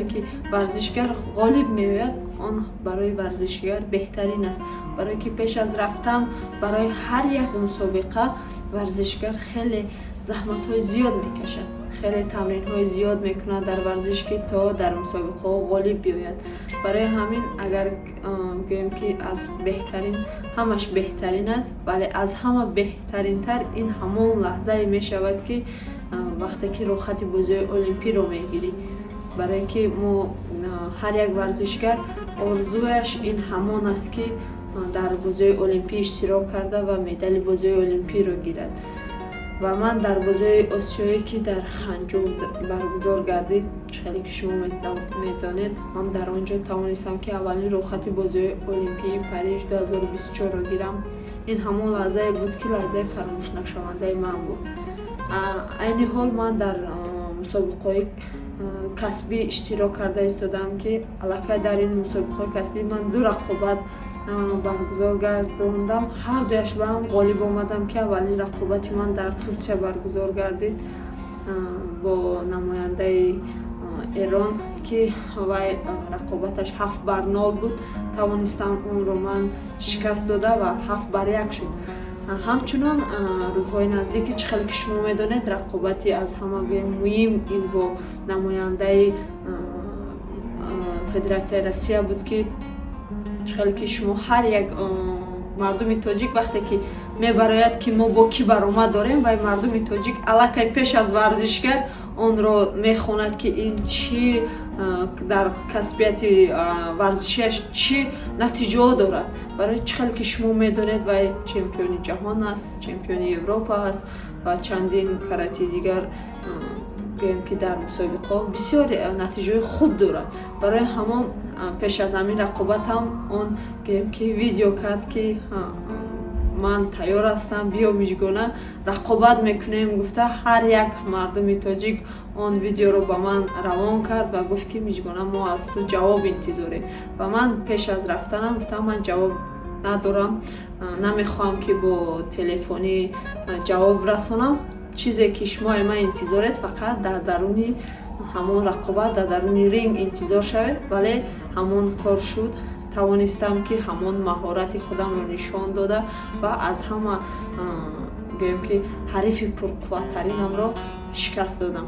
лаҳзае, ки варзишгар ғолиб меояд, он барои варзишгар беҳтарин аст, барое ки пеш аз рафтан барои ҳар як мусобиқа варзишгар хеле заҳматҳои зиёд мекашад, хеле тамринҳои зиёд мекунад дар варзиш, ки то дар мусобиқаҳо ғолиб биёяд. Барои ҳамин, агар гӯем, ки аз беҳтарин, ҳамаш беҳтарин аст, вале аз ҳама беҳтаринтар ин ҳамон лаҳзае мешавад, ки вақте ки роҳхати бозиҳои олимпиро мегирӣ, барое ки мо ҳар як варзишгар орзуяш ин ҳамон аст, ки дар бозиҳои олимпӣ иштирок карда ва медали бозиҳои олимпиро гирад. Ва ман дар бозиҳои осиёӣ, ки дар Ханҷоу баргузор гардид, хеле ки шумо медонед, ман дар он ҷо тавонистам, ки аввалин роҳхати бозиҳои олимпии Париж 2024-ро гирам. Ин ҳамон лаҳзае буд, ки лаҳзаи фаромӯшнашавандаи ман буд. Айни ҳол ман дар мусобиқаҳои касбӣ иштирок карда истодаам, ки аллакай дар ин мусобиқаҳои касбӣ ман ду рақобат баргузор гардондам, ҳар дуяш ба ҳам ғолиб омадам, ки аввалин рақобати ман дар Турсия баргузор гардид бо намояндаи Эрон, ки вай рақобаташ 7-0 буд. Тавонистам онро ман шикаст дода ва 7-1 шуд. Ҳамчунон рӯзҳои наздики, чӣ хеле ки шумо медонед, рақобати аз ҳама муҳим ин бо намояндаи Федератсияи Россия буд, ки хеле ки шумо ҳар як мардуми тоҷик вақте ки мебарояд, ки мо бо кӣ баромад дорем, вай мардуми тоҷик аллакай пеш аз варзишгар онро мехонад, ки ин чӣ дар касбияти варзишиаш чӣ натиҷаҳо дорад. Барои чӣ хеле ки шумо медонед, вай чемпиони ҷаҳон аст, чемпиони Европа аст ва чандин карати дигар, гӯем, ки дар мусобиқаҳо бисёр натиҷаҳои хуб дорад. Барои ҳамон пеш аз ҳамин рақобатам он, гӯем, ки видео кард, ки ман тайёр ҳастам, биё, Мижгона, рақобат мекунем, гуфта. Ҳар як мардуми тоҷик он видеоро ба ман равон кард ва гуфт, ки Мижгона, мо аз ту ҷавоб интизорем. Ва ман пеш аз рафтанам гуфтам: ман ҷавоб надорам, намехоҳам, ки бо телефонӣ ҷавоб расонам. Чизе ки шумо ман интизоред, фақат дар даруни ҳамон рақобат, дар даруни ринг интизор шавед. Вале ҳамон кор шуд, тавонистам, ки ҳамон маҳорати худамро нишон дода ва аз ҳама, гӯем, ки ҳарифи пурқувваттаринамро шикаст додам.